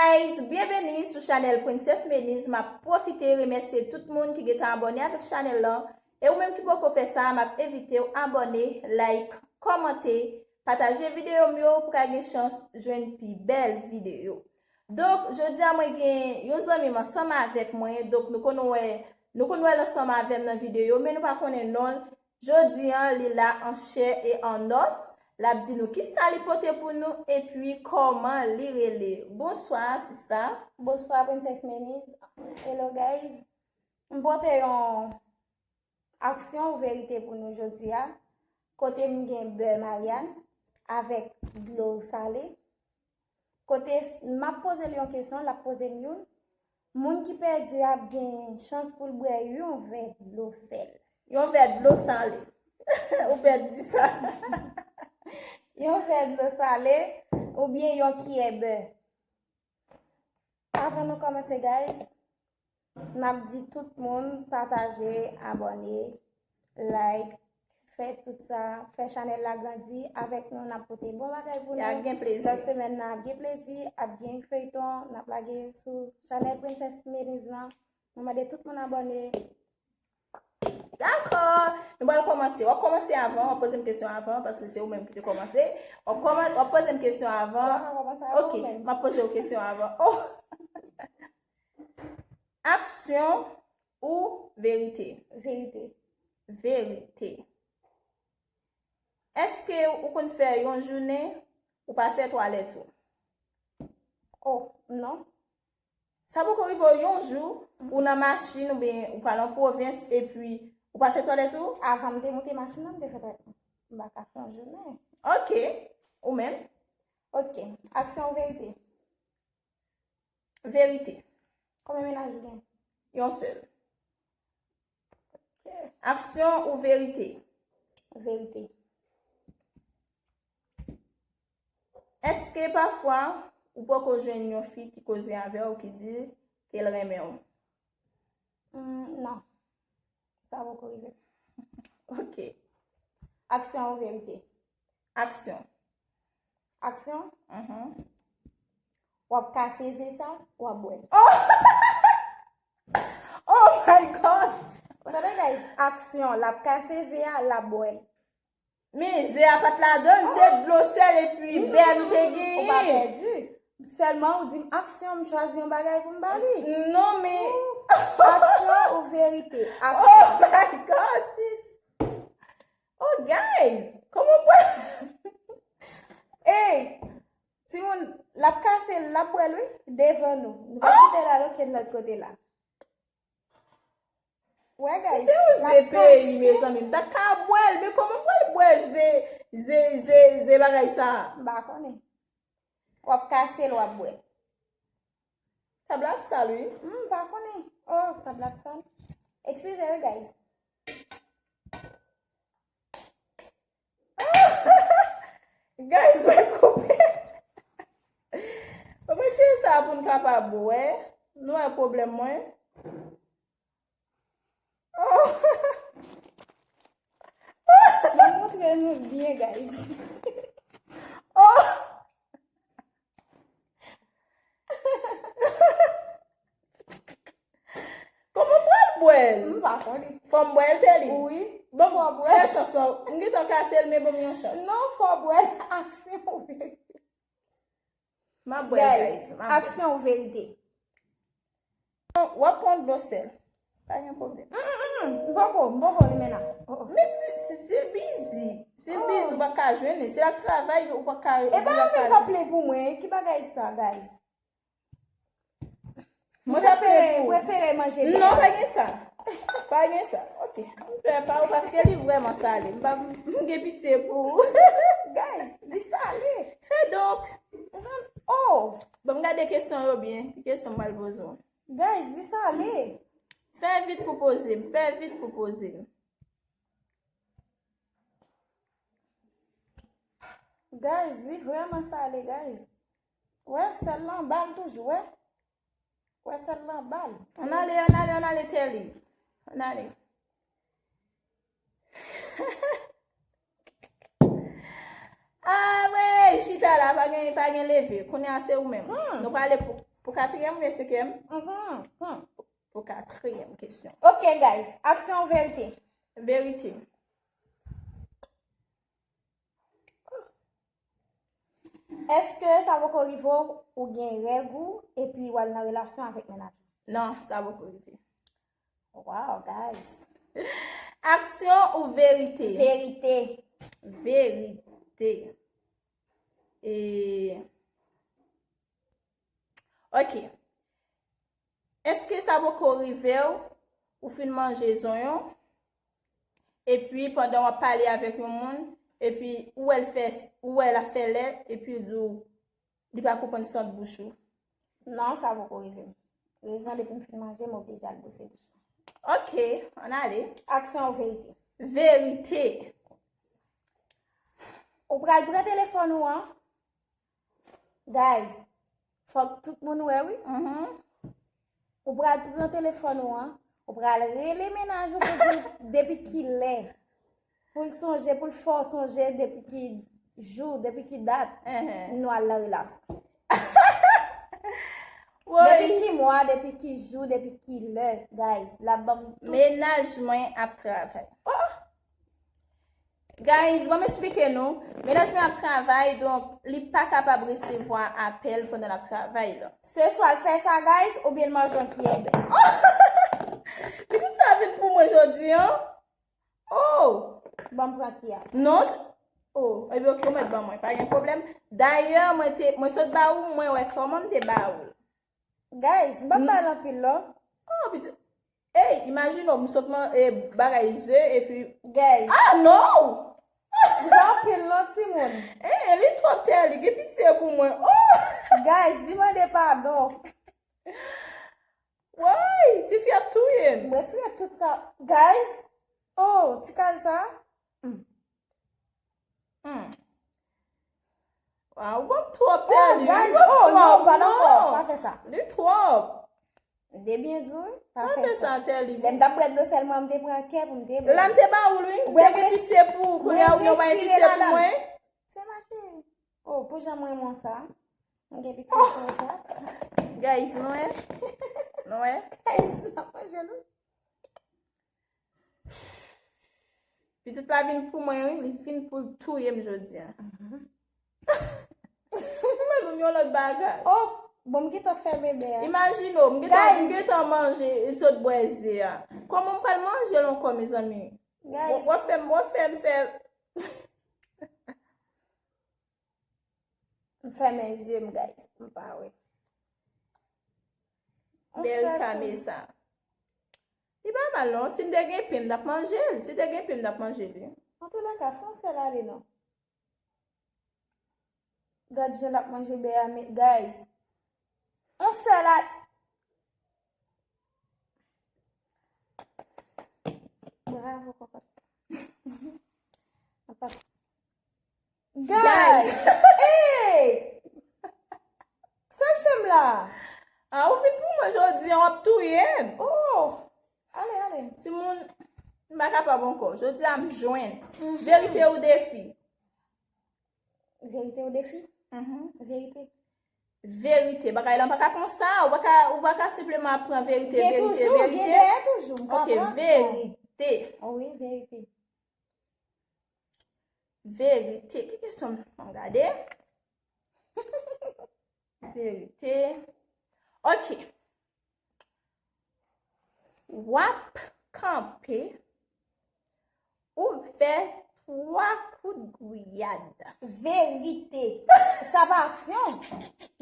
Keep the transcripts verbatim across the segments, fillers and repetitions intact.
Guys, byenveni sou chanèl Princess Menise. M ap pwofite remèsye tout moun ki gentan abòne avèk chanèl lan. E ou menm ki poko fè sa, m ap envite w abòne, like, kòmante, pataje videyo m yo pou ka gen chans jwenn pi bèl videyo. Donk, jodi a mwen gen yon zanmi m ansanm avèk mwen. Donk, nou konn wè, nou konn wè l ansanm avè m nan videyo, men nou pa konnen non l. Jodi a, li la an chè e an nòs. L ap di nou kisa li pote pou nou epi kòman li rele. Bonswa, sista. Bonswa, Princess Menise. Hello, guys. M pote yon aksyon ou verite pou nou jodi a. Kote m gen bè Maryàn avèk dlo sale. Kote s- m ap poze l yon kesyon, l ap poze m youn. Moun ki pèdi ap gen chans pou l bwè yon vè dlo sèl. Yon vè dlo sale. Ou pèdi sa. Yon vè dlo sale oubyen yon kiyè bè. Avan nou kòmanse, guys, n ap di tout moun pataje, abòne, like, fè tout sa, fè chanèl la grandi avèk nou, n ap pote bon bagay pou nou. Y ap gen plezi. Lòt semèn nan ap gen plezi, ap gen feyton, n ap lage sou chanèl Princess Menise lan. Nou mande tout moun abòne. Dakò. Nou pral kòmanse. W ap kòmanse avan, w ap poze m kesyon avan, paske se ou menm ki te kòmanse. W ap kòman- w ap poze m kesyon avan. Ou pa ka kòmanse avan ou menm. Ok, m ap poze w kesyon avan. Oh. Aksyon ou verite? Verite. Verite. Èske ou konn fè yon jounen ou pa fè twalèt ou? Oh, non. Sa poko rive w yon jou, ou nan machin oubyen ou pral nan pwovens epi ou pa fè twalèt ou? Avan m te moute machin nan, m te fè twalèt mwen. M pa ka fè yon jounen. Ok. Ou menm? Ok. Aksyon ou verite? Verite. Konbyen mennaj ou gen? Yon sèl. Ok. Aksyon ou verite? Verite. Èske pafwa ou poko jwenn yon fi ki koze avè w ki di ke l renmen w? Mm, non. Sa poko rive. Ok. Aksyon ou verite? Aksyon. Aksyon? Mhm. W ap kase ze sa, w ap bwè l. Oh! Oh my God! Tande, guys, aksyon, l ap kase ze a, l ap bwè l. Men ze a pa t ladan l, se dlo sèl epi bè nou te genyen. Ou pa pèdi. Sèlman ou di m aksyon, m chwazi yon bagay pou m ba li. Non, men aksyon ou verite? Aksyon. Oh my God, sis. Oh, guys, kòman w pral? Ey, timoun, l ap kase l, l ap bwè l, wi, devan nou. Nou pa kite l al okenn lòt kote la. Wè, guys. Si se yon ze peyi, mezanmi, m ta ka bwè l, men kòman m pral bwè ze, ze, ze, ze bagay sa a? M pa konnen. W ap kase l, w ap bwè l. Tab la ap sal, wi. M pa konnen. Oh, tab la ap sal. Eskize, wi, guys. Guys, mwen koupe. Mwen retire sa pou n kapab wè. Nou wè pwoblèm mwen. Oh. Mwen montre nou byen, guys. Oh. Kòman m pral bwè l? M pa konnen. Fò m bwè l, Telly? Wi. Bon, fò w bwè l. Fè chans lan. M gentan kase l, men ban m yon chans. Non, fò w bwè l. Aksyon ou verite? M ap bwè l, guys. M ap bwè l. Aksyon ou verite? W ap pran dlo sèl. Pa gen pwoblèm. Mm, mm, mm. M poko, m poko, Limena. Oh, oh. Men si, si, si l bizi, si l bizi, ou pa ka jwenn li. Si l ap travay, ou pa ka, ou pa ka. E pa yon menm k ap plen pou mwen. Ki bagay sa, guys? Mwen ta prefere, prefere manje. Non, pa gen sa. Pa gen sa. Ok. M fè pa ou paske li vrèman sale. M pa, m gen pitye pou ou. Guys, li sale. Fè donk. Oh. Bon, m gade kesyon yo byen. Ki kesyon m pral poze w? Guys, li sale. Fè vit pou poze m. Fè vit pou poze m. Guys, li vrèman sale, guys. Wè, sèl lan bal toujou, wè. Wè, sèl lan bal. Ann ale, ann ale, ann ale, Telly. Ann ale. Ah, wi, chita la, pa gen, pa gen leve. Kounye a se ou menm. Hmm. Nou prale pou, Pou katriyèm oubyen senkyèm? Mhm, hmm. Pou katriyèm kesyon. Ok, guys. Aksyon ou verite? Verite. Èske sa poko rive w, ou gen règ ou, epi w al nan relasyon avèk mennaj ou? Non, sa poko rive. Wow, guys. Aksyon ou verite? Verite. Verite. E. Ok. Èske sa poko rive w, ou fin manje zonyon, epi pandan w ap pale avèk yon moun, epi ou wè l fè, ou wè l ap fè lè, epi l di w, li pa konprann sant bouch ou? Non, sa poko rive m. Rezon depi m fin manje, m oblije al bwose bouch mwen. Ok, ann ale. Aksyon ou verite? Verite. Ou pral pran telefòn ou an. Guys, fòk tout moun wè wi. Mhm. Ou pral pran telefòn ou an, ou pral rele mennaj ou pou di depi ki lè. Pou l sonje, pou l fè w sonje depi ki jou, depi ki dat Ehe. Nou al nan relasyon. Woy. Depi ki mwa, depi ki jou, depi ki lè, guys. L ap ban m tout. Mennaj mwen ap travay. Guys, ban m esplike nou. Mennaj mwen ap travay, donk li pa kapab resevwa apèl pandan l ap travay la. Se swa l fè sa, guys, oubyen l manje yon kiyè bèf. Pitit sa vin pou mwen jodi an. Oh! Ban m pran kiyè. Non, se- oh, ebyen ok, ou mèt ban mwen, pa gen pwoblèm. Dayè, mwen te, mwen sot ba ou, mwen wè kòman m te ba ou l. Guys, m pa pale anpil non. Oh, pitit. Ey, imajine w, m sot man, e, bagay ze, epi. Guys, Ah, non! m pa anpil non, timoun. Eh, li twòp tè, li gen pitye pou mwen. Oh! Guys, li mande padon. Woy, tifi ap touye m. M retire tout sa. Guys, oh, ti kal sa. Hmm. Waw, ou ban m twòp, Oh, Terly. guys, Ou ban m oh, twòp, non, pa nan kò, non. Pa fè sa. Li twòp. M te byen di w, pa Pa fè fè sa. Sa, Terly. Lè m t ap bwè dlo sèlman, m te pran kè pou m te bwè. La m te ba ou l, wi. M Bwè te gen pitye pou ou. Kounye a ou gen yon bay pitye pou mwen. Se mache. Oh, pou jan mwen renmen sa. M gen pitye pou ou. Guys, nou wè? Nou wè? Guys, n ap manje nou. Pitit la vin pou mwen, wi. Li vin pou l touye m jodi a. Ou mèt ban m yon lòt bagay. Oh, bon, m gentan fèmen bè a. Imajine w, m gentan, m gentan manje, m sot bwè ze a. Kòman m pral manje l ankò, mezanmi? Guys, W ap fè m, w ap fè m fè. M fèmen zye m, guys, pou m pa wè. Berry Kamesa. Li pa mal non. Si m te gen pen, m t ap manje l. Si te gen pen, m t ap manje l, wi. Antoulèka, fè yon sèl ale non. Gad jan l ap manje bè a, men, guys. Yon sèl ale. Bravo, kòkòt. Guys! Hey! Sa l fè m la? Ah, ou vin pou mwen jodi a, w ap touye m. Oh! Ale, ale. Timoun, m pa kapab ankò. Jodi a, m jwenn. Verite ou defi? Verite ou defi? Mhm. Verite. Verite. Bagay la pa ka konsa. Ou pa ka, ou pa ka senpleman ap pran verite, Gen verite, toujou, gen verite. Dèyè toujou. M pa Ok, pran aksyon. Verite. Oh wi, verite. Verite. Ki kesyon m gade? Verite. Ok. W ap kanpe, ou fè twa kout gwiyad. Verite. Sa pa aksyon.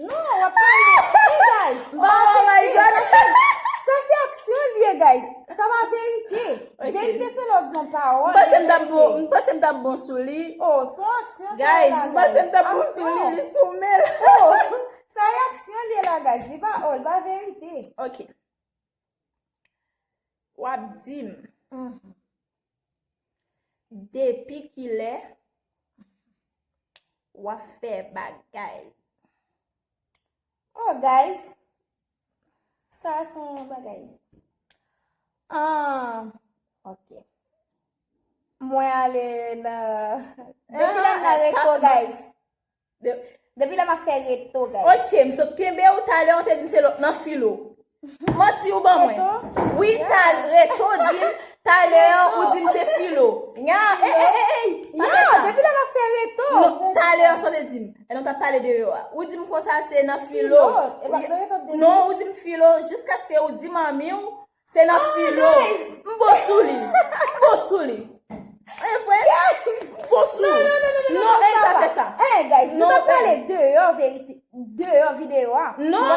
Non, w ap pale. Hey, guys, m pa aksepte. Sa se, sa se aksyon l ye, guys. Sa pa verite. Verite se lè w di yon pawòl. M panse m t ap bon, m panse m t ap bon sou li. Oh, se yon aksyon sa Guys, la, m panse m t ap bon guys. Sou li, Aksyon. Li sou men l. Oh, sa e aksyon l ye la, guys. Li pa, oh, li pa verite. Ok. W ap di m, Mhm. depi kilè w ap fè bagay? Oh, guys. Sa se yon bagay. Ah, ok. Mwen ale nan, depi lè m nan reto, guys. De- Depi lè m ap fè reto, guys. Ok, m sot kenbe w, talè ou te di m se lòt nan filo. Manti ou ban mwen. Reto? Wi, tal-, reto di m, talè an ou di m se filo. Ya, ey, ey, ey, ey, pa fè sa. Depi lè m ap fè reto. Non, talè an sa w te di m. E nou t ap pale de yo a. Ou di m konsa se nan filo. Filo, e pa nan reto de Non, ou di m filo, jiskaske ou di manmi w, se nan filo. M bon sou li. M bon sou li. E vre? M bon sou li. Non, non, non, non, non, non, ey, pa fè sa. Ey, guys, nou t ap pale deyò verite, deyò videyo a. Non,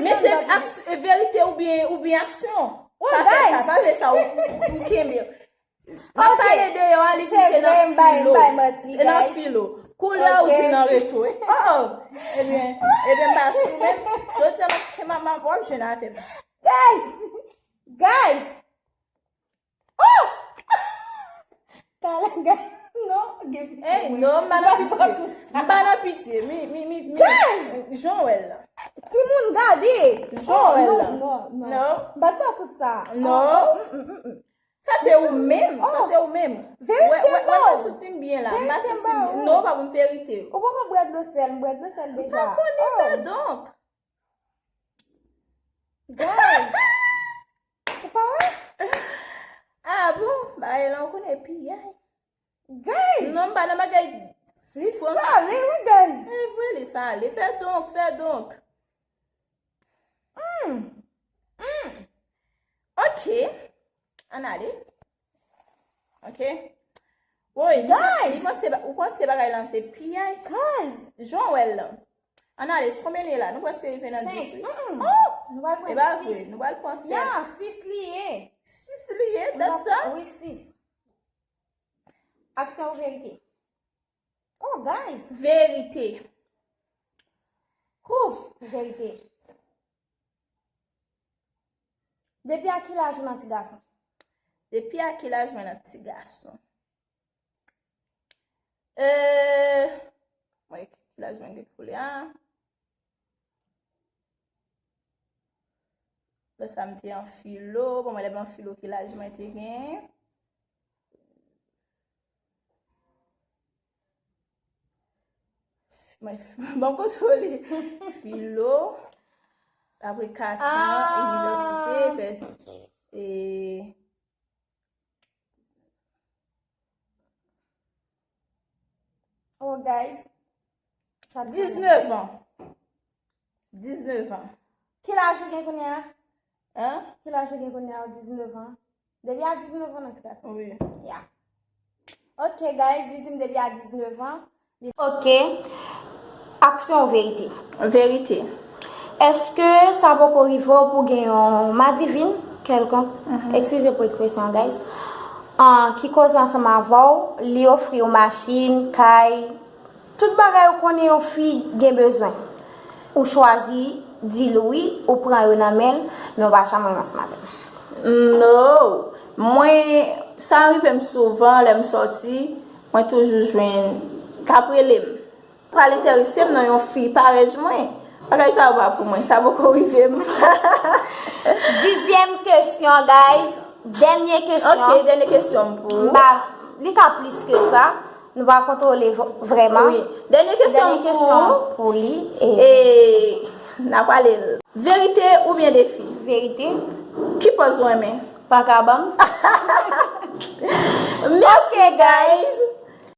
men se verite oubyen, oubyen aksyon. Pa fè sa, pa fè sa, ou, ou, ou kenbe. M ap pale deyò a, li di se nan filo. Se nan filo. Koulye a ou di nan reto. Oh! Ebyen, ebyen, m pa sou menm. Jodi a, m ap, m ap, m ap, w ap jwenn avè m. Guys! Guys! Oh! Talè, guys. Non, gen pitye. Ey, non, m pa nan pitye. M pa nan pitye. Mi, mi, mi, mi. Guys! Jan w wè l la. Timoun, gade. Jan w wè l la. Non, non, non. M pa t ba tout sa. Non. Sa se ou menm, sa se ou menm. Verite, wè, wè, wè, m pa santi m byen la. M pa santi m byen. Non, ou pa ban m verite. Ou poko bwè dlo sèl, m bwè dlo sèl deja. M pa konnen, fè donk. Guys. Ou pa wè? Ah bon, bagay la ou konnen piyay. Guys. Non, m pa nan bagay. Li sale, wi, guys. E vre, li sale. Fè donk, fè donk. Hmm. Hmm. Ok. Ann ale. Ok. Woy, li, guys, li panse ba-, ou panse bagay lan se piyay? Guys. Jan w wè l lan. Ann ale, konbyen li ye la? Nou prèske rive nan dis, wi. Oh! Nou pral pran sis. E pa vre, nou pral pran sèt. Ya, sis li ye. Sis li ye, that's all? Wi, sis. Aksyon ou verite? Oh, guys. Verite. Huh, verite. Depi a ki laj ou nan ti gason? Depi a ki laj mwen nan ti gason? Euh, mwen, ki laj mwen gen koulye a? Lè sa m te an filo, bon, mwen lè m an filo ki laj mwen te gen? Mwen, bon, kontwole. Filo, apre kat an, inivèsite, fè, e, Oh, guys. Diznèf an. Diznèf an. Ki laj ou gen kounye a? Hein? Ki laj ou gen kounye a? Diznèf an. Depi a diznèf an nan ti gason. Wi. Ya. Ok, guys, li di m depi a diznèf an. Ok. Aksyon ou verite? Verite. Èske sa poko rive w pou gen yon madivin kèlkonk, eskize pou ekspresyon an, guys, an, ki koze ansanm avè w, li ofri w machin, kay, tout bagay ou konnen yon fi gen bezwen. Ou chwazi di l wi, ou pran yo nan men l, men ou pa janm ansanm avè l. No. Mwen, sa rive m souvan, lè m sòti, mwen toujou jwenn k ap rele m. Pral enterese m nan yon fi parèy mwen. Bagay sa yo pa pou mwen, sa poko rive m. Dizyèm kesyon, guys. Dènye kesyon. Ok, dènye kesyon m pou ou. M pa, li ka plis ke sa. Nou pa kontwole v-, vrèman. Wi. Dènye kesyon m pou ou. Dènye kesyon pou li. E, e n a pale l. Verite oubyen defi? Verite. Ki pòz ou renmen? Pa ka ban m. Mèsi, guys.